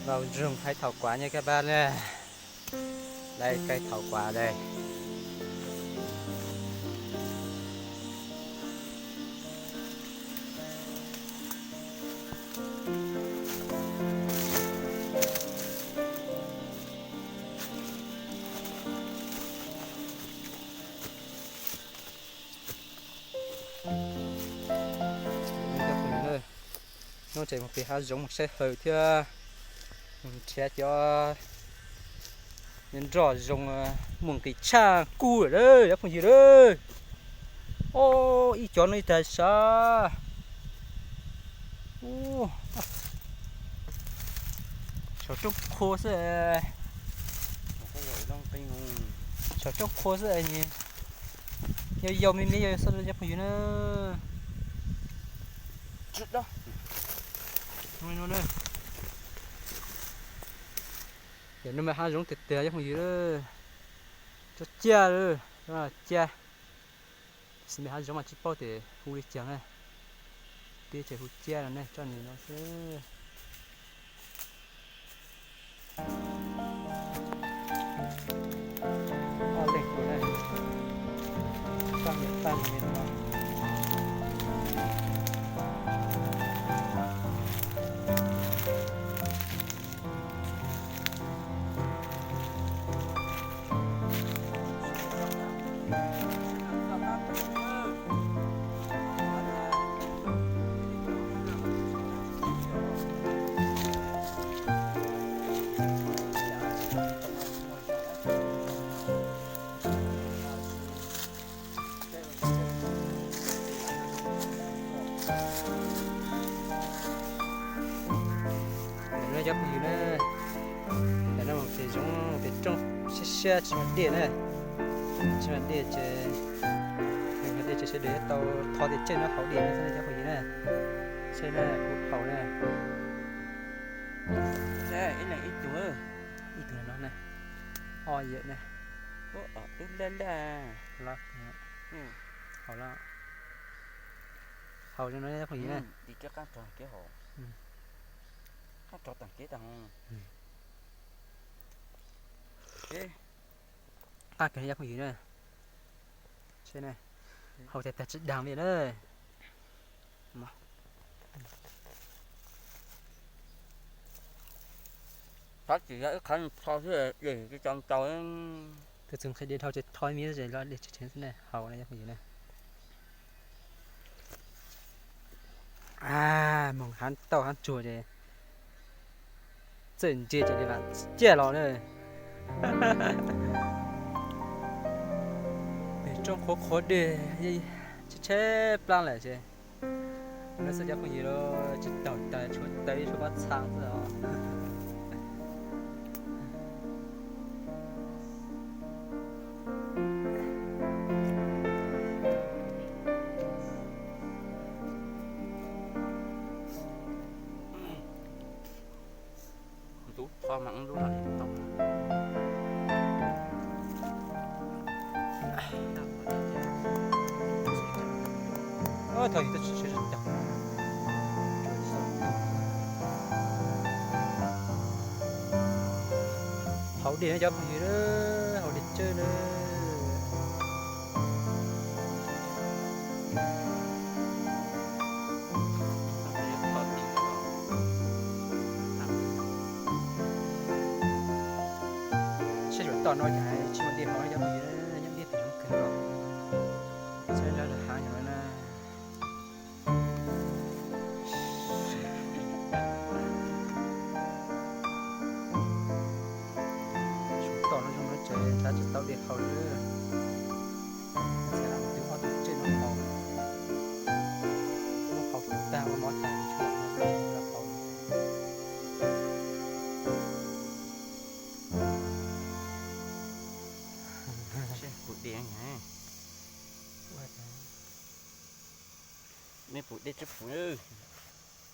Vào rừng hái thảo quả nha các bạn nha. Đây, cây thảo quả đây. Hnub tseem mus pem hav zoov mus saib hawm thiab mus nrhiav cov nroj zoo, mus nqis tshaj kub lawm cov phooj ywg lawm. Ib cov no ib tag sav. Saum roob qhua xwb. Saum roob qhua xwb, yau yau me me yau xwb cov phooj ywg na. Yog no mas hav zoov tiag tiag cov phooj ywg. Tso cia, cia. Tab sis mas hav zoov mas tsis paub tias hu li cas na. Peb tseem hu cia no ne, tso nws no xwb. Ob leeg tus na, tag li tag li no. Ntawm no cov phooj ywg na, ntawm no mus pem zoov pem roob siab siab tsis muaj dej na, tsis muaj dej ces, dej ces sawv daws yuav tau tho tej tseej no haus dej no xwb na cov phooj ywg na. Saib na, kuv haus na. Ib leeg ib tug, ib tug no na, ob yawm na, haus lawm, haus zoo no cov phooj ywg na. Qab kawg cov phooj ywg na. Haus tag tag tsis dag li na. Tab sis yog ib qhov tho xwb, dej tsis tau ntau. Tus txwv nqhis dej dhau ces tho ib me xwb ces los dej tseem tshev xwb ne, haus na cov phooj ywg na. Moog hav tauj hav tsuag ces txawj ntsia ces li vam ciaj los na. Pem roob qhuav qhuav dej, tsheb tsheb plab lawm ces no xwb cov phooj ywg, tsis taug tawv, tshuav tawv tshuav pob txha xwb os. Ntxub tho mas ib lub no li tau. Thaum ub twb tsis tshua tau. Haus dej no cov phooj ywg, haus dej tsawb na. Sab yuav tom no ces tsis muaj dej haus cov phooj ywg, nyob deb tim no kawg nkaus. Sab nrad hav no na. Tom no zoo no ces tab tsis tau dej haus li. Txhais twb ob tug tsej no haus, haus tag ua mov tag tshuav no haus. Seb puv dej, nej puv dej tsis puv.